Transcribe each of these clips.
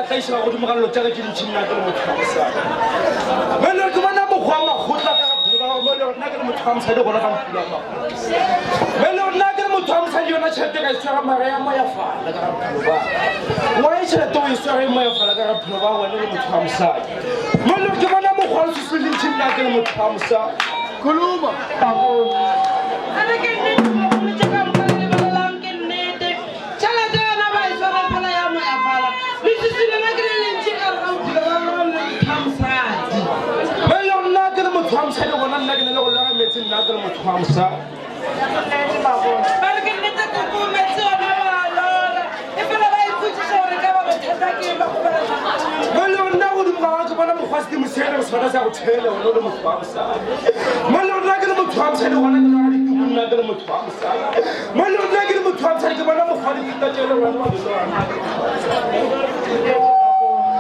a tlaišega godimo ga dilo tša ge tše dintši nna ke le motho wa mosadi. Mo e le gore ke bona mokgwa wa makgotla ka ga bophelo ba gago, mo e le gore nna ke le motho wa mosadi gona ga mpula wa makgotla. Mo e le gore nna ke le motho wa mosadi yona tšhelete ka e swara mara ya moyafala ka ga bophelo ba ka. Why tšhelete o e swara e moyafala ka ga bophelo ba wena le motho wa mosadi? Mo e le gore ke bona mokgwa wa leswiswi le ntši nna ke le motho wa mosadi. Khuluma. A re ke nnete bagolo tše ka moka le lebelelang ke nnete. Tšhelete yona ba e swara fela ya moyafala. Leswiswi lona ke le lentši ka re ga bophelo ba rona le motho wa mosadi. Mo e le gore nna ke le motho wa mosadi gona nna ke na le go lora meetse nna ke le motho wa mosadi. Ba re ke nnete koko meetse ona ba a lora. E fela ba ipotšiša gore ka ba bothata ke eng ba kgopela tlhaloso. Mo e le gore nna godimo ga ke bona mokgwa sedimo se le sona sa go thele gona o le motho wa mosadi. Mo e le gore nna ke le motho wa mosadi gona ke lora dituku nna ke le motho wa mosadi. Mo e le gore nna ke le motho wa mosadi ke bona mokgwa dithata tše le gona wa di lora.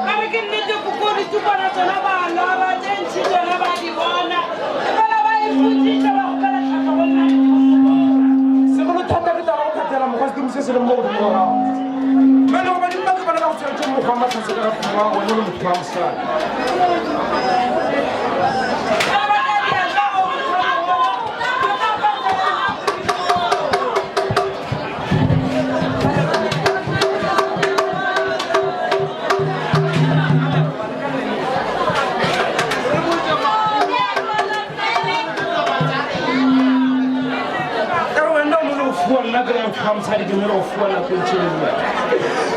Ba re ke nnete koko ditukwana tsona ba a lora tše ntši tsona ba di bona. E fela ba ipotšiša ba kgopela tlhahlo go nna. Segolo thata ke taba go kgethela mokgwa sedimo se se leng mo godimo ga gago. Mo e le gore badimo ba ke bona ba go tshwanetse mokgwa wa matlhatse ka ga bophelo ba gago wena o le motho wa mosadi. Ka re wena o no fuwa nna ke le motho wa mosadi ke no fuwa nako e ntši le nna.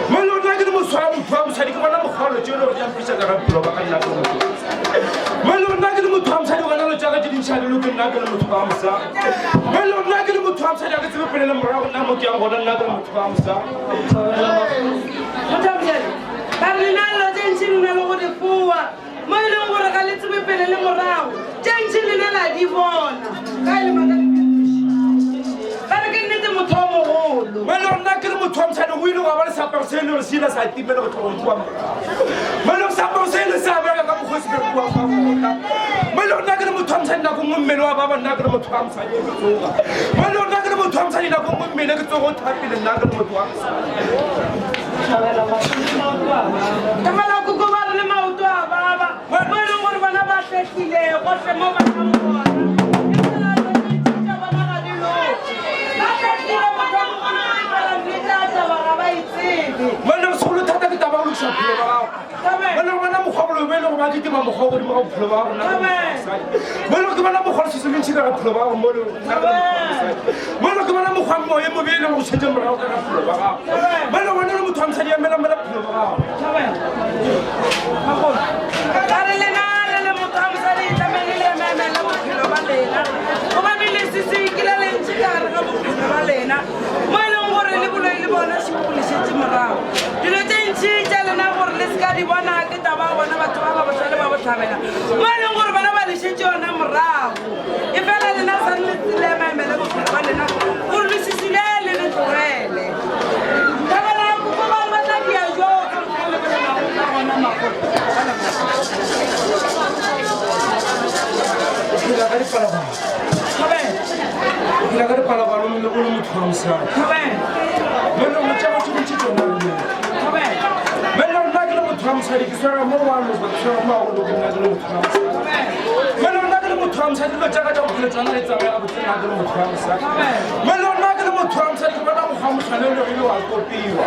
Mo le nna ke le motho wa motho wa mosadi ke bona mokgwalo tše le gore di a mpitša ka ga bophelo ba ka nna ke le motho. Mo le nna ke le motho wa mosadi gona lo tša ka tše dintši a di loke nna ke le motho wa mosadi. Mo le nna ke le motho wa mosadi a ke tsebe pele le morago nna mo ke yang gona nna ke le motho wa mosadi. Motho wa mosadi, ba re lena dilo tše ntši le na le go di fowa mo e leng gore ga le tsebe pele le morago tše ntši lena la di bona ka e le maka le ba re ke nnete motho wa mogolo. Mo e le gore nna ke le motho wa mosadi go ile gwa ba le seaparo se e le gore se ile sa timela go tloga kua morago. Mo e le gore seaparo se ile sa bereka ka mokgwa o se berekiwang ka gona. Mo e le gore nna ke le motho wa mosadi nako nngwe mmele wa baba nna ke le motho wa mosadi ke tsoga. Mo e le gore nna ke le motho wa mosadi nako nngwe mmele ke tsoga o thapile nna ke le motho wa mosadi. Thobela koko ba re le maoto a baba mo e leng gore bona ba hlehlile gohle mo ba yang gona. E fela tše ntši tša bona ga di loke. Ba hlehlile motho wa mogolo o efela nnete ya taba ga ba e tsebe. Mo e lego segolo thata ke taba ya go lokiša bophelo ba gago. Mo e lego bona mokgwa boloi bo e lego ba kitima mokgwa godimo ga bophelo ba gago nna ke le motho wa mosadi. Mo e lego ke bona mokgwa leswiswi le ntši ka ga bophelo ba gago mo e lego nna ke le motho wa mosadi. Mo e lego ke bona mokgwa moya mobe e lego go šetše morago ka ga bophelo ba gago. Mo e lego wena o le motho wa mosadi emelamela bophelo ba gago. Ba re lena le le motho wa mosadi tlamehile le emele bophelo ba lena gobane leswiswi ke le lentši ka gare ga bophelo ba lena mo e leng gore le boloi le bona šebo le šetše morago. Dilo tše ntši tša lena gore le se ka di bona ke taba ya bona batho ba ba bohlale ba bohlabela mo e leng gore bona ba le šetše yona morago. E fela lena sa le le emele bophelo ba lena gore leswiswi le le le tlogele. Thabela koko ba re ba tla dia jo ka mokgwa le bolelago ka gona makgolo. O phela ka dipalopalo. O phela ka dipalopalo o le motho wa mosadi. Mo e leng gore tša batho dintši tšona re loke. Mo e leng gore nna ke le motho wa mosadi ke swara mo wa loka ke swara mo wa go loka nna ke le motho wa mosadi. Mo e leng gore nna ke le motho wa mosadi dilo tša ka tša bophelo tšona di tsamaya gabotse nna ke le motho wa mosadi. Mo e leng gore nna ke le motho wa mosadi ke bona mokgwa wa mohlala e le gore ile wa kopiwa.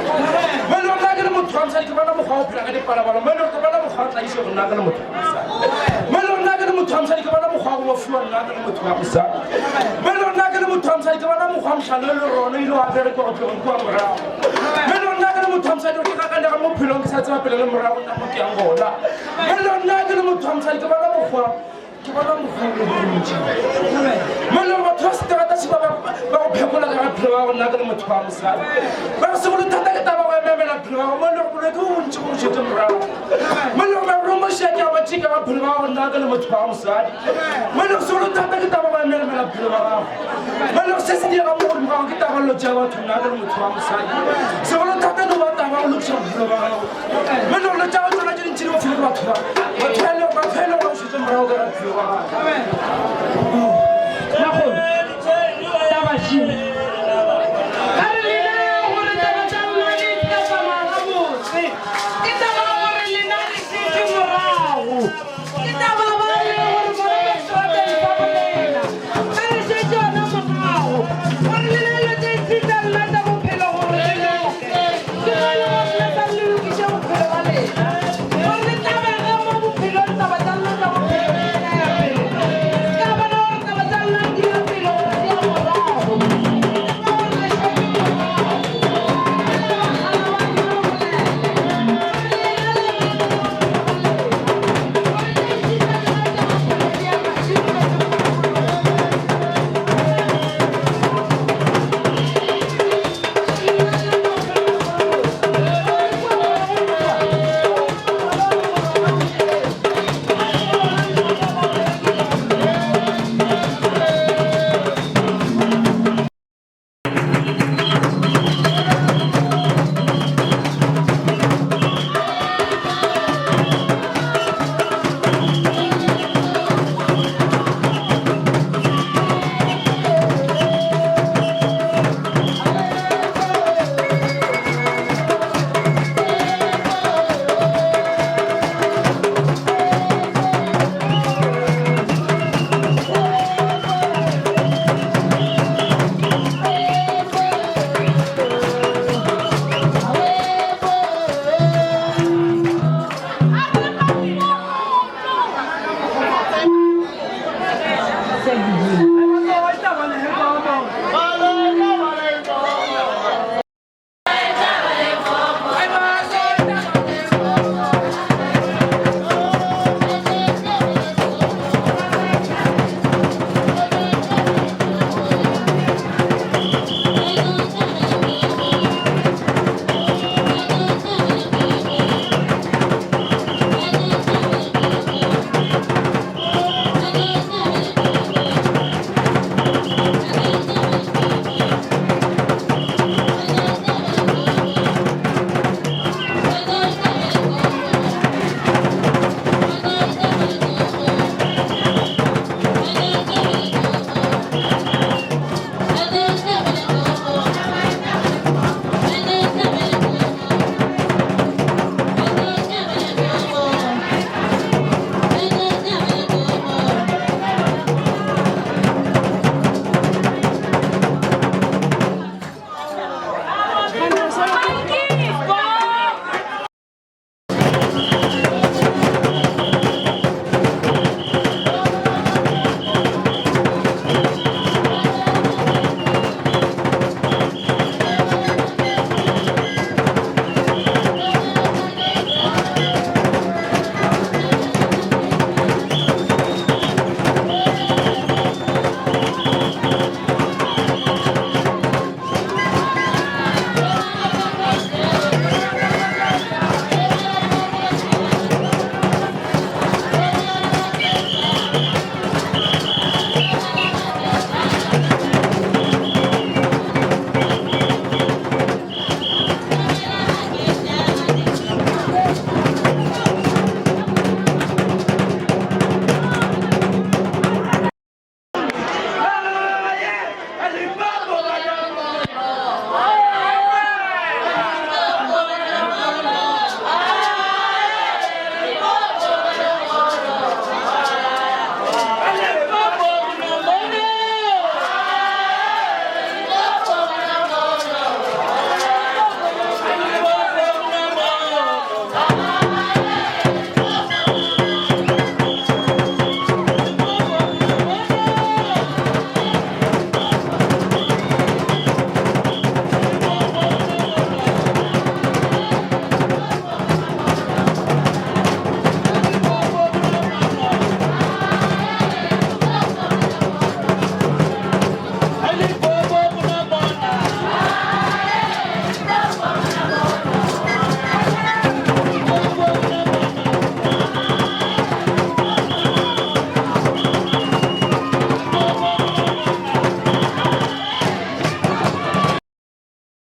Mo e leng gore nna ke le motho wa mosadi ke bona mokgwa wa go phela ka dipalopalo. Mo e leng gore ke bona mokgwa wa tlaišego nna ke le motho wa mosadi. Mo e leng gore nna ke le motho wa mosadi ke bona mokgwa wa go bofiwa nna ke le motho wa mosadi. Mo e leng gore nna ke le motho wa mosadi ke bona mokgwa wa mohlala e le gore ona o ile wa berekiwa go tlogeng kua morago. Mo e leng gore nna ke le motho wa mosadi ke gakanega mo bophelong ke sa tseba pele le morago nna mo ke yang gona. Mo e leng gore nna ke le motho wa mosadi ke bona mokgwa ke bona mokgwa o bontši. Mo e leng gore batho ba seterata se ba ba ba go phekola ka bophelo ba gago nna ke le motho wa mosadi. Ba re segolo thata ke taba go ememela bophelo ba gago mo e leng gore boloi ke bo bontši bo go šetše morago. Mo e leng gore maromoši a ke a ba tšeka bophelo ba gago nna ke le motho wa mosadi. Mo e leng gore segolo thata ke taba go emelamela bophelo ba gago. Mo e leng gore se se diega mo godimo ga gago ke taba lo tšea batho nna ke le motho wa mosadi. Segolo thata no ba taba go lokiša bophelo ba gago. Mo e leng gore lo tša gago tšona tše dintši di go file ke batho ba batho ba e leng batho ba e leng gore ba go šetše morago ka bophelo ba gago.